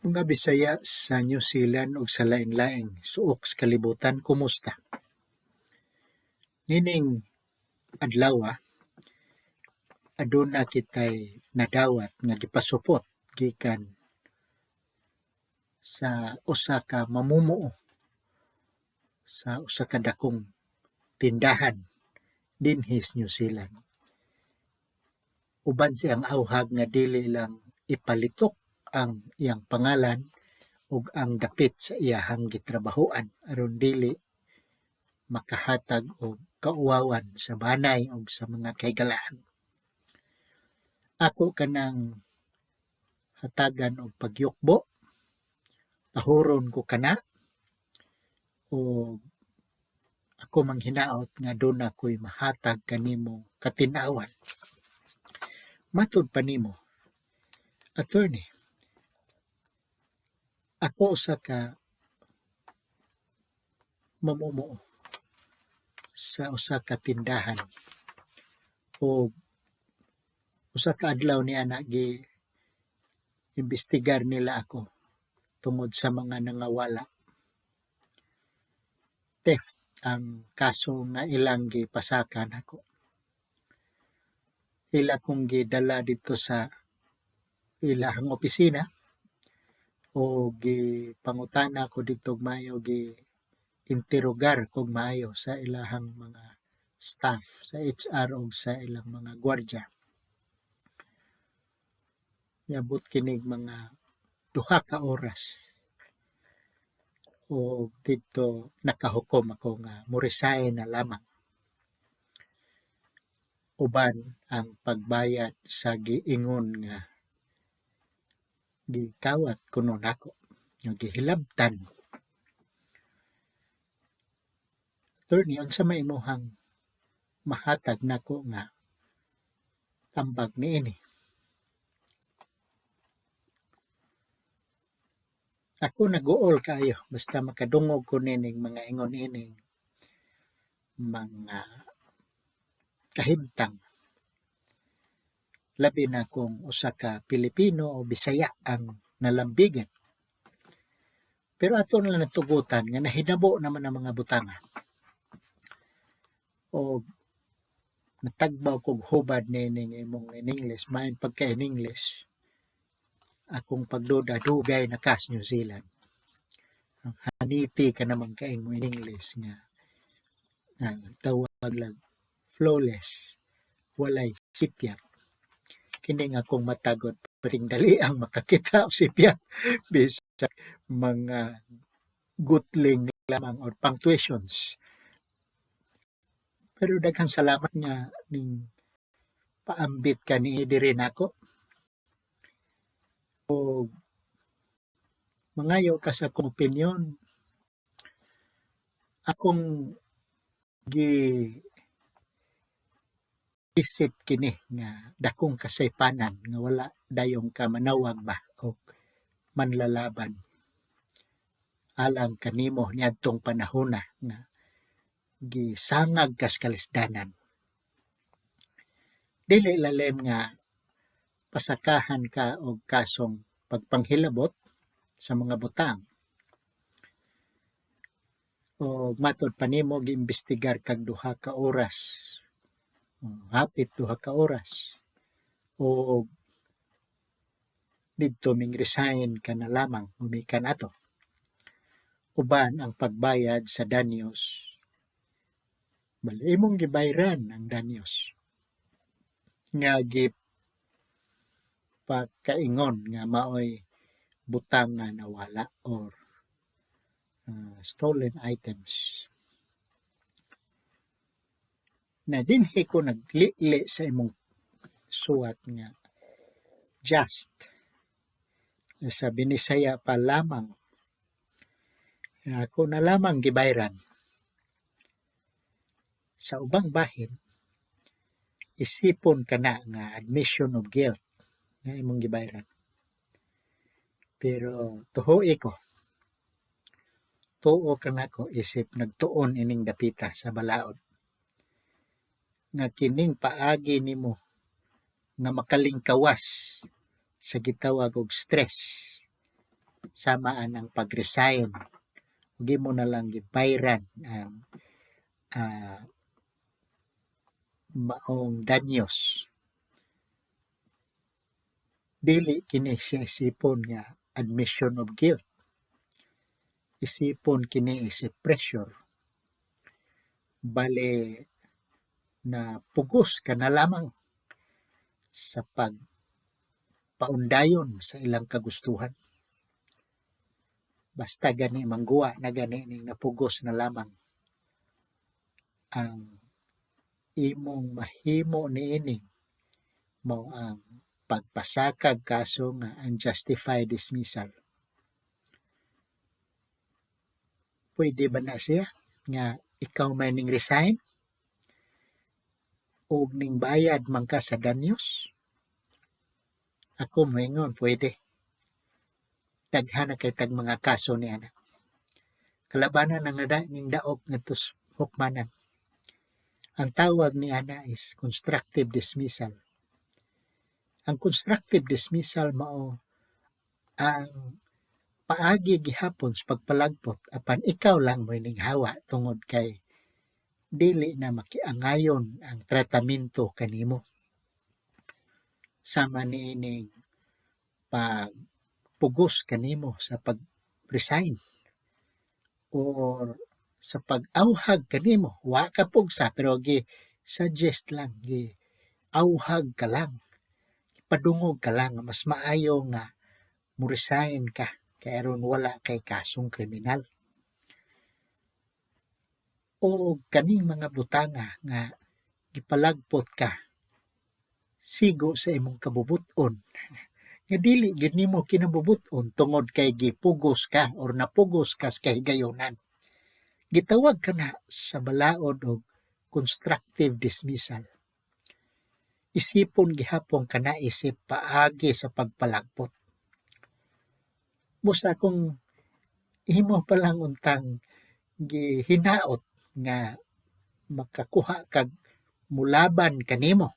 Mga Bisaya sa New Zealand ug sa lain-laing suok sa kalibutan, kumusta? Nining adlawa, aduna kitay nadawat nga gipasupot gikan sa usa ka mamumuo sa usa ka dakong tindahan dinhi sa New Zealand. Uban sa iyang awhag nga dili lang ipalitok ang iyang pangalan ug ang dapit sa iyahang gitrabahoan aron dili makahatag og kauwawan sa banay ug sa mga kahigalaan. Ako kanang hatagan og pagyukbo, tahuron ko kana ug ako manghinaot nga duna ko'y mahatag kanimo katin-awan. Matud pa nimo, attorney, ako usa ka mamumuo sa usa ka tindahan ug usa ka adlaw niana gi imbestigar nila ako tungod sa mga nangawala. Theft ang kaso nga ilang gipasaka nako. Ila kong gidala didto sa ilahang opisina o gipangutana ko didto og maayo, gi-interogar kog maayo sa ilahang mga staff sa HR ug sa ilang mga gwardiya. Niabot kinig mga 2 ka oras ug didto nakahukom ako nga mo-resign na lamang uban ang pagbayad sa giingon nga gikawat kuno nako nga gihilabtan. Attorney, unsa may imong mahatag nako nga tambag niini? Ako nag-uol kaayo basta makadungog ko nining mga ingon ining mga kahimtang. Labi na kung usa ka Pilipino o Bisaya ang nalambigan. Pero ato na lang natugutan nga nahinabo naman ang mga butanga. O natagbaw kog hubad nining imong in English, maayong pagka in English. Akong pagduda, dugay na ka sa New Zealand. Haniti ka naman kaing mo in English nga tawag lang flawless, walay sipyat. Kini nga akong matagod perting dali ang makakita og sipyat bisag mga gutling lamang or punctuations. Pero daghang salamat nga ning paambit ka ni diri nako. Og mangayo ka sa akong opinyon. Akong gi isip kini nga dakong kasaypanan nga wala dayong ka manawag ba og manlalaban alang kanimo niadtong panahona nga gisangag kas kalisdanan. Dili lalim nga pasakahan ka og kasong pagpanghilabot sa mga butang. O matod pa nimo giimbestigar kag 2 ka oras. Hapit 2 ka oras. O didto ming resign ka na lamang gumikan ato. Uban ang pagbayad sa danyos. Bali imong gibayran ang danyos nga gipakaingon nga maoy butang nga nawala or stolen items. Na dinhi ko naglili sa imong suwat nga just sa Binisaya pa lamang. Ako na lamang gibayran. Sa ubang bahin, isipon kana nga admission of guilt nga imong gibayran. Pero tuhoe ko. Tuo ka nako isip nagtuon ining dapita sa balaod. Nga kining paagi nimo nga makalingkawas sa gitawag og stress. Sama anang pag-resign ug imo na lang gibayran ang maong danyos. Dili kini siya isipon nga admission of guilt. Isipon kini isip pressure. Bale na pugos ka na lamang sa pagpaundayon sa ilang kagustuhan. Basta gani mangguwa na gani ning napugos na lamang ang imong mahimo niini mao ang pagpasakag kaso nga unjustified dismissal. Pwede ba na siya nga ikaw may ning resign og ning bayad man ka sa danyos? Ako moingon pwede. Daghan na kay tag mga kaso ni ana. Kalabanan ang ning daog ngadto sa hukmanan. Ang tawag ni ana is constructive dismissal. Ang constructive dismissal mao ang paagi gihapon sa pagpalagpot apan ikaw lang mo'y ninghawa tungod kay dili na makiangayon ang tratamento kanimo. Sama niining pagpugos kanimo sa pag-resign or sa pag-awhag kanimo, wa ka pugsa pero gi-suggest lang, gi-awhag ka lang, padungog ka lang nga mas maayo nga mo-resign ka kay aron wala kay kasong kriminal. O kaning mga butanga nga gipalagpot ka sigo sa imong kabubut-on nga dili gyud nimo kinabubut-on tungod kay gipugos ka or napugos ka sa kahigayonan. Gitawag kana sa balaod og constructive dismissal. Isipon gihapon kana isip paagi sa pagpalagpot. Busa kung imo pa lang untang gihinaot nga makakuha kag mulaban kanimo,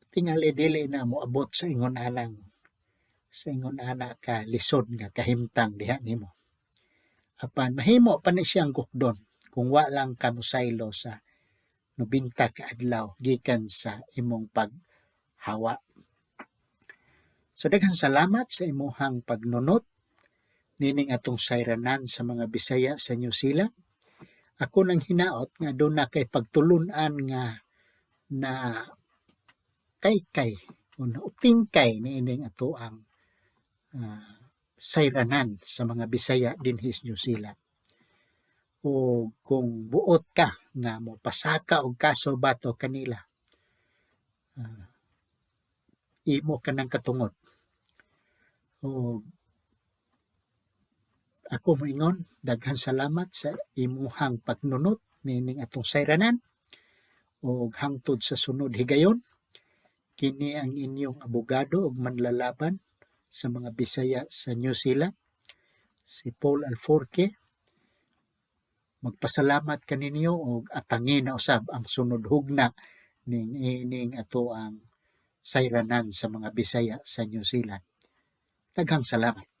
tingali dili na moabot sa ingon ana ka lisod nga kahimtang diha nimo. Apan mahimo pa ni siyang gukdon kung wa lang ka mosaylo sa 90 ka adlaw gikan sa imong paghawa. So daghang salamat sa imuhang pagnunot nining atong sayranan sa mga Bisaya sa New Zealand. Ako nang hinaot nga aduna kay pagtulun-an nga na kaykay o nautingkay niining atoang sayranan sa mga Bisaya dinhi sa New Zealand. O kung buot ka nga mopasaka og kaso batok kanila, imo kanang katungod. O ako moingon, daghang salamat sa imuhang pagnunot niining atong sayranan ug hangtod sa sunod higayon, kini ang inyong abogado ug manlalaban sa mga Bisaya sa New Zealand, si Paul Alforque. Magpasalamat kaninyo ug atangi na usab ang sunod hugna ning ining atoang sayranan sa mga Bisaya sa New Zealand. Daghang salamat.